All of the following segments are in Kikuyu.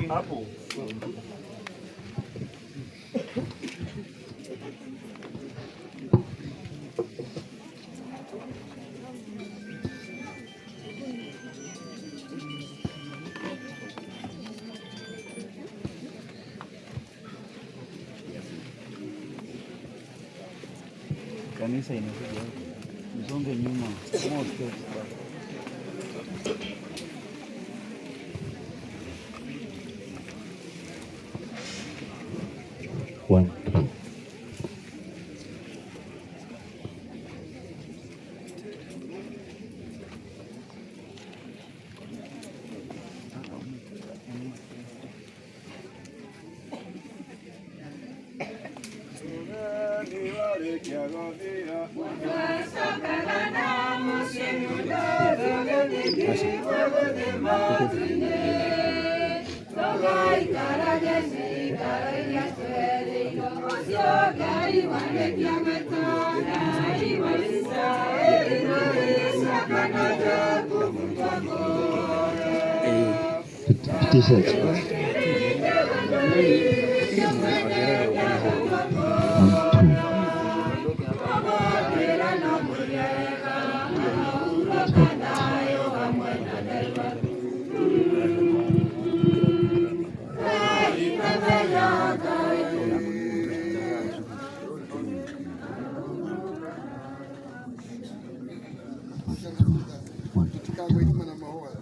Hapo. Kanisa inakuja huko. Msonge nyuma. More steps back. One, two. Pitisha. One, two. One.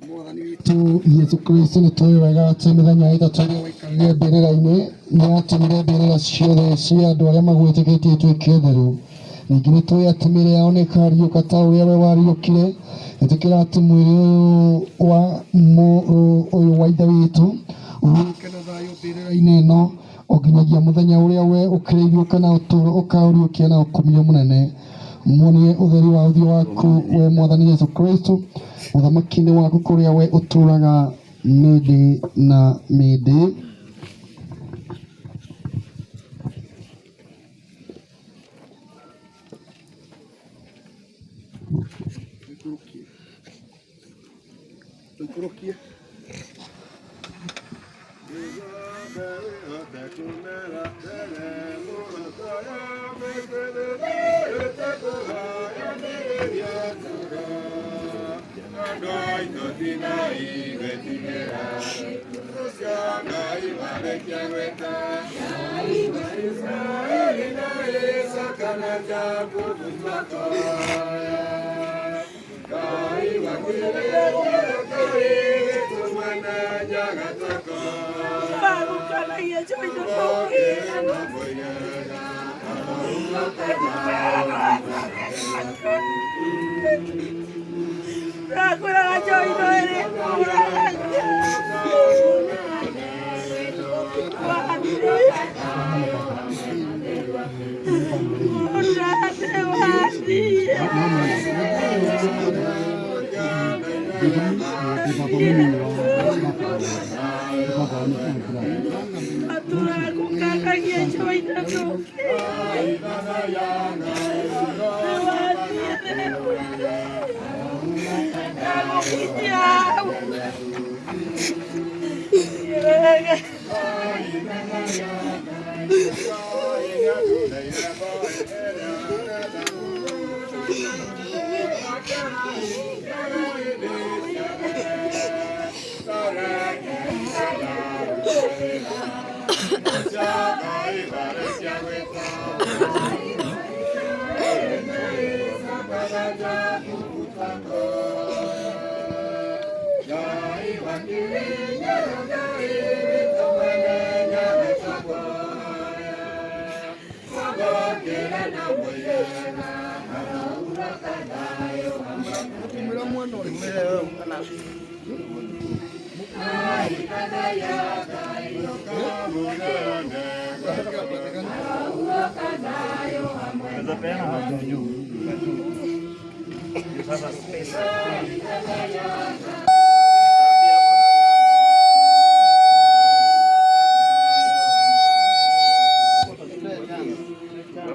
Mwathani witũ Yesu Kristo, nĩ tũĩ wega atĩ mĩthenya 3 ĩrĩa waikarire mbĩrĩra-inĩ nĩ yatũmire mbĩrĩra ciothe cia andũ arĩa magwĩtĩkĩtie ituĩke theru. Ningĩ nĩ tũĩ atĩ mĩĩrĩ yao nĩ ĩkariũka ta ũrĩa we wariũkire. Ĩtĩkĩra atĩ mwĩrĩ ũyũ wa mũrũ ũyũ wa Ithe witũ ũhurũke na thayũ mbĩrĩra-inĩ ĩno o nginyagia mũthenya ũrĩa we ũkĩrĩiriũka na ũtũũro ũkaũriũkia na ũkumio mũnene. Muonie ũtheri wa ũthiũ waku we Mwathani Yesu Kristo, ũthamaki-inĩ waku kũrĩa we ũtũũraga mĩndĩ na mĩndĩ. Naweza peana hapo juu. Sasa space.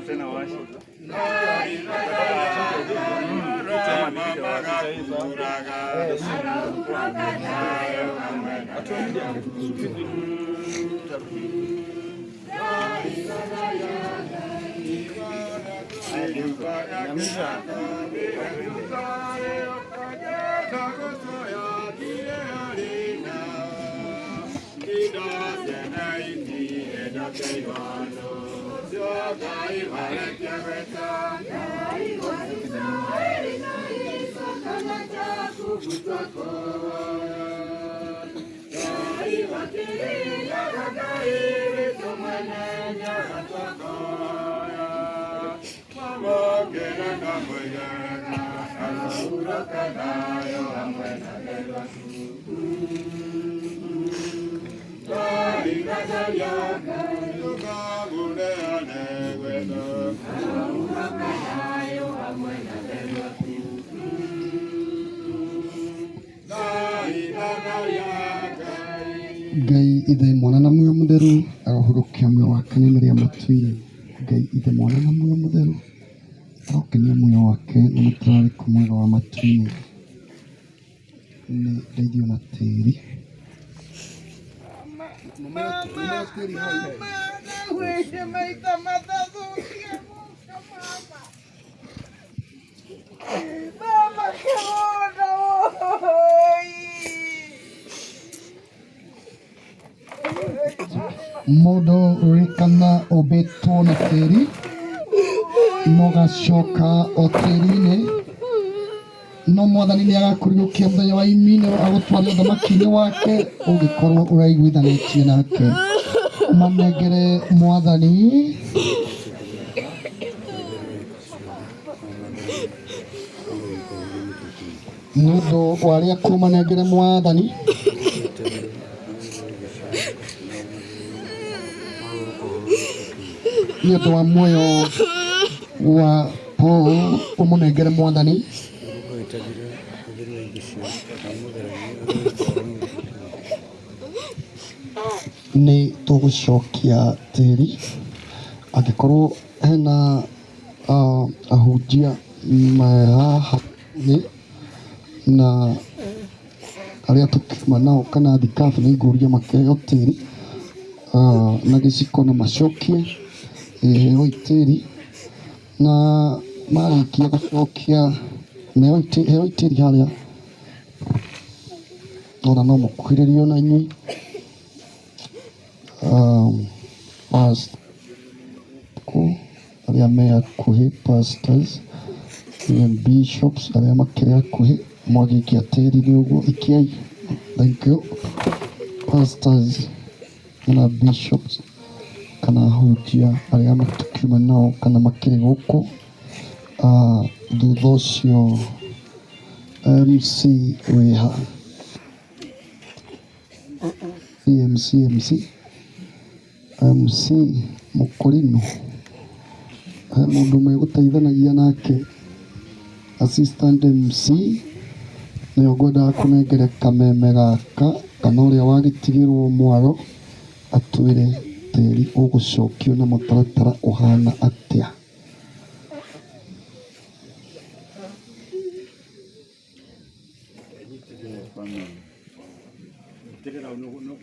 Tena washe. Ngai ithe mwana na muoyo mutheru arohurukia muoyo wake na marĩa matuire. Ngai ithe mwana na muoyo mutheru arokenia muoyo wake na mũtararĩko mwega wa matu-inĩ. Nĩ ndeithio na tĩri. Mũndũ ririkana ũmbĩtwo na tĩri mũgacoka o tĩri-inĩ, no mwathani nĩ agakũriũkia mũthenya wa iminĩro agũtware ũthamaki-inĩ wake ũngĩkorwo ũraiguithanĩtie nake. Manengere mwathani. Nĩ ũndũ wa arĩa kũmanengere mwathani. Nĩ ũndũ wa muoyo wa Paul ũmũnengere mwathani. Nĩ tũgũcokia tĩri angĩkorwo hena ahunjia me haha nĩ na arĩa tũkiuma nao kana thikabu nĩ ngũria makĩheo tĩri na gĩciko na macokie heo tĩri na marĩkia gũcokia heo tĩri harĩa ona no mũkuhĩrĩrio na inyuĩ arĩa me hakuhĩ pastors even bishops arĩa makĩrĩ hakuhĩ mwagĩikia tĩri nĩ ũguo ikiai. Thank you pastors na bishops kana ahunjia arĩa tũkiuma nao kana makĩrĩ gũkũ. Thutha ũcio MC wĩha MC MC MC mũkũrinũ he mũndũ megũteithanagia nake assistant MC nĩyo ngwendaga kũnengere kameme gaka kana ũrĩa wagĩtigĩrwo mwaro atwĩre tĩri ũgũcokio na mũtaratara ũhana atĩa.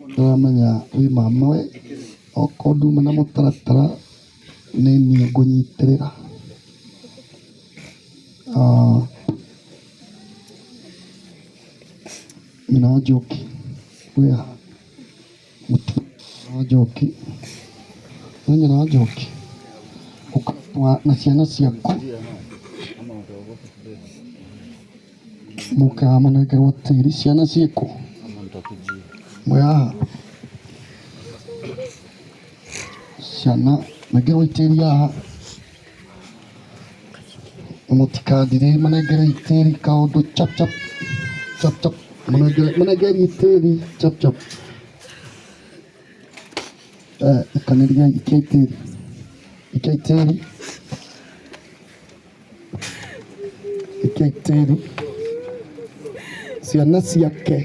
Ndĩramenya wĩ mama we okorwo nduma na mũtaratara nĩ niĩ ngũnyitĩrĩra. Nyina wa Njoki wĩ ha? Mũtumia wa Njoki nĩ nyina wa Njoki na ciana ciaku mũkamanengerwo tĩri ciana ciĩkũ mwĩ haha ciana nengerwo tĩri haha mũtikandire manengere tĩri kaũndũ chap chap chap chap manengere tĩri chap chap ikanĩria ikiai tĩri ikiai tĩri Kiai tĩri ciana ciake,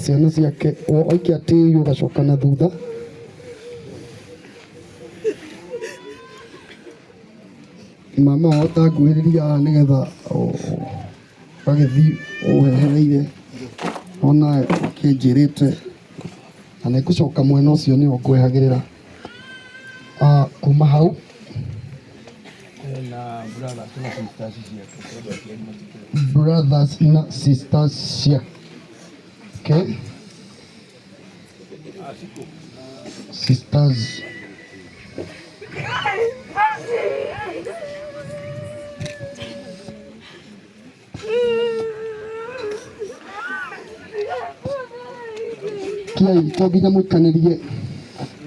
ciana ciake waikia tĩri ũgacoka na thutha. Mama wahota nguhĩrĩria haha nĩgetha ũgagĩthiĩ ũhehereire ona ũkĩnjĩrĩte na nĩngũcoka mwena ũcio nĩho ngwehagĩrĩra. Kuma hau brothers na sisters ciake, sisters kiai to nginya mũikanĩrie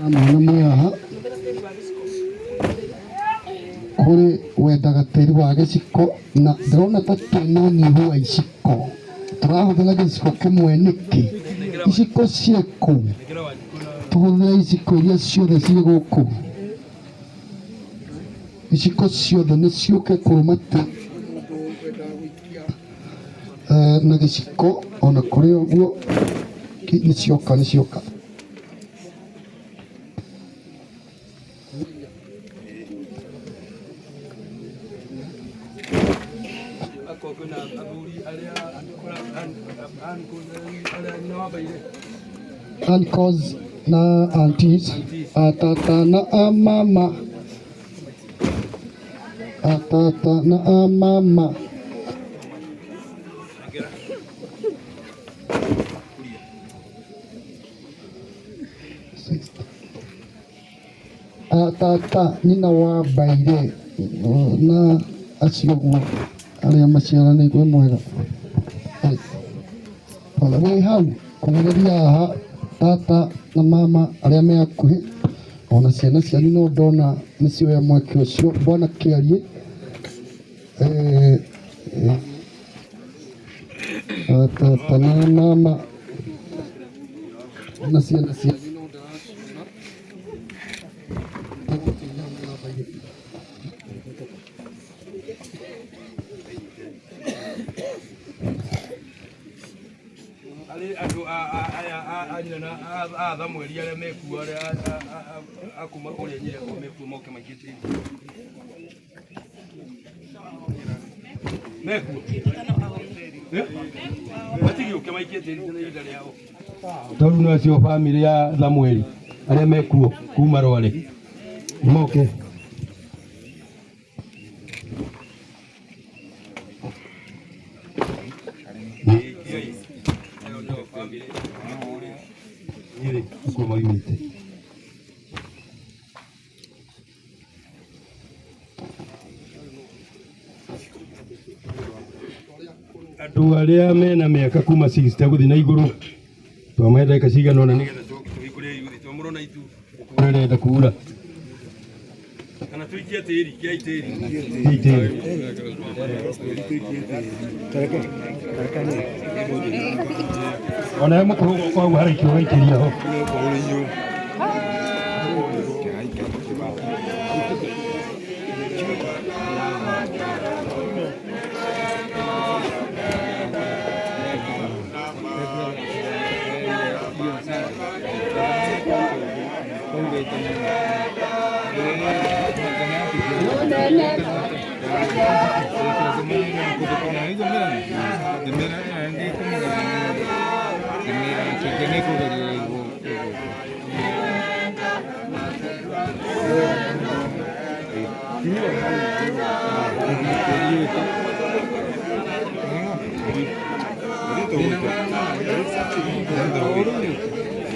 mwana mwĩ haha kũrĩ wendaga tĩri wa gĩciko na ndĩrona ta twĩna ũnyihu wa iciko tũrahũthĩra gĩciko kĩmwe nĩkĩ iciko ciĩkũ tũhũthĩre iciko iria ciothe ciĩ gũkũ iciko ciothe nĩ ciũke kũrũma na gĩciko ona kũrĩ ũguo nĩ cioka nĩ cioka. Uncles na aunties, atata na amama, atata na amama. Atata nyina wa Mbaire na acio ũguo arĩa maciaranĩirwo mwega. Wĩ hau kũgereria haha tata na mama arĩa me hakuhĩ ona ciana cianyu no ndona nĩcioya mweke ũcio bwana kĩarie. Tata na mama na ciana cianyu no ndĩraciona. Andũ aya a nyina na a Thamweri arĩa mekuo arĩa a kuma kũrĩa Nyereko mekuo moke maikie tĩri mekuo matigĩũke maikie tĩri na ihinda rĩao tondũ nĩ acio bamĩrĩ ya Thamweri arĩa mekuo kuma Rware moke. Andũ arĩa mena mĩaka kuma 60 gũthiĩ na igũrũ twamahe ndagĩka cigana ũna nĩgetha tũhingũre yuthi tondũ mũrona itu kura ĩrenda kuura kana tũikie tĩri kiai tĩri kiai tĩri ona he mũkũrũ guoko hau haraikio ũgaikĩria ho.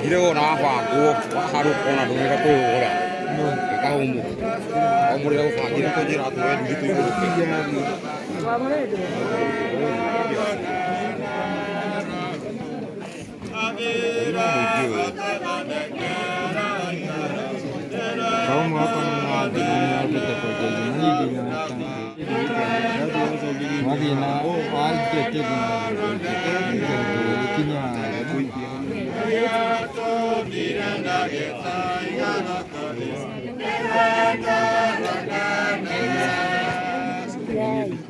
Ire na wabangwo waharũka ona ndũngĩenda kwĩhũra ĩkahũmũ o mũrĩra gũbangire tũnjĩra tuoe nduthi tũikũrũke. Yeah.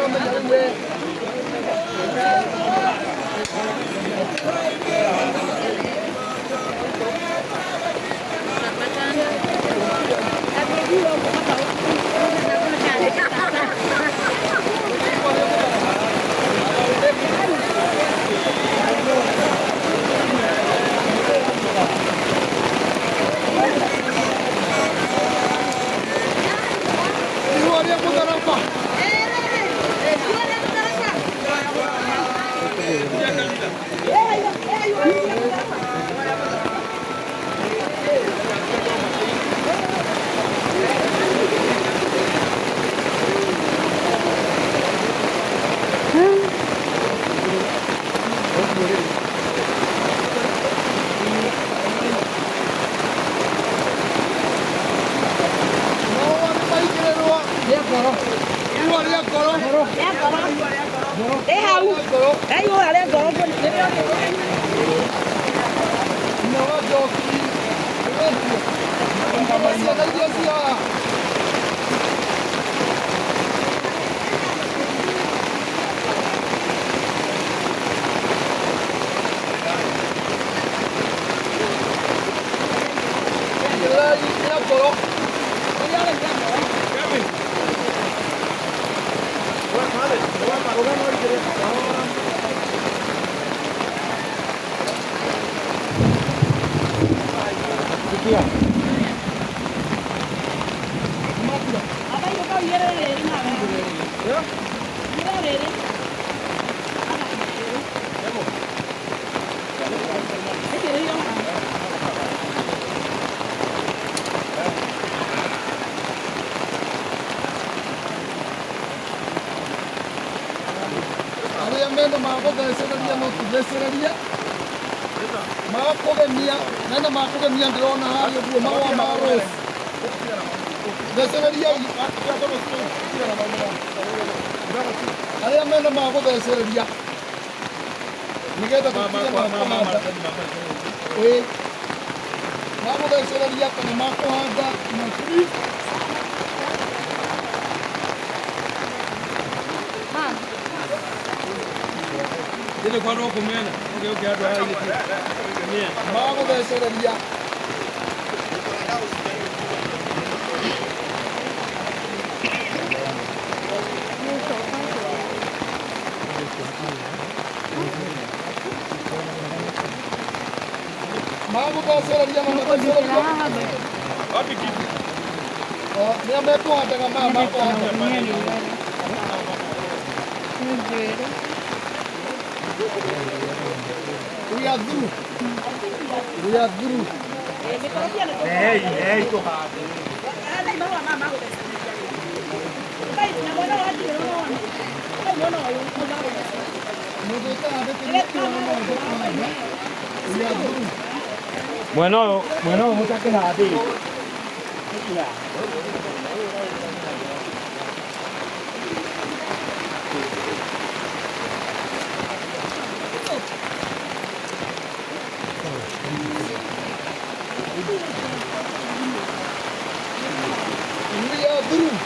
Ũramenya rĩu we. Ihũa rĩa mũtharaba. Mahũa nĩ maigĩrĩrwo. Ihũa rĩa ngoro. Nyina wa Njoki. Ciana iria ci haha. Igĩrĩrai rĩa ngoro. Arĩa mena magũthecereria no tũthecererie makũgemia mena makũgemia ndĩrona harĩa ũguo mahũa ma rose thecereria arĩa mena magũthecereria nĩgetha tũtige makũhanda ĩĩ magũthecereria kana makũhanda makiri. Ile kwa roho kumena. Okay, okay, andũ aya ile. Magũthecereria. Magũthecereria na mathecereria. Wapi kitu? Nĩa mekũhandaga maya makũhanda. We are through. We are through. Mũndũ ũtahandĩte nĩkĩo no ndũkũhanda. We are through. Mwena ũyũ, mwena ũyũ mũtakĩhandĩte. We are through.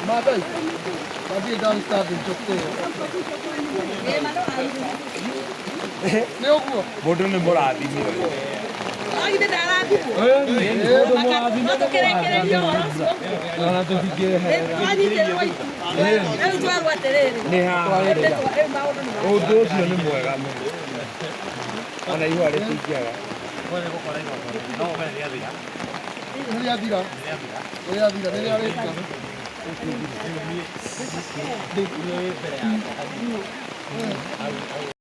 Maathai, mathiĩ downstairs njoke. Nĩ ũguo. Mũndũ nĩ mũrathime. Ona tũtingĩeherera. Nĩ haha. Ũndũ ũcio nĩ mwega mũno. Ona ihũa rĩtingĩaga. Nĩ rĩathira. Nĩ rĩathira, nĩ rĩarĩka.